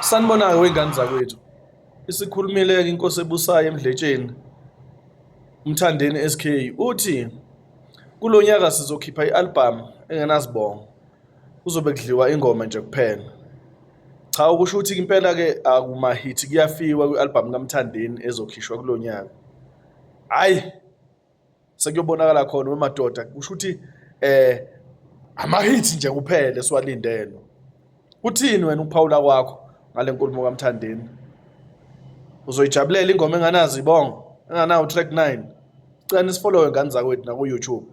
Sanibona-ke wey'ngane zakwethu. Isikhulumile-ke inkosi ebusayo eMdletsheni, uMthandeni SK, uthi kulo nyaka sizokhipha i-album engenazibongo, kuzobe kudliwa ingoma nje kuphela. Cha, okusho ukuthi impela-ke akumahithi kuyafiwa kwi-album kaMthandeni ezokhishwa kulo nyaka. Hhayi, sekuyobonakala khona wemadoda, kusho ukuthi amahithi nje kuphela esiwalindele. Uthini wena ukuphawula kwakho ngale nkulumo kaMthandeni? Uzoyijabulela ingoma enganazo ibongo, enganawo track 9? Cela nisifollowe ngane zakwethu naku-YouTube.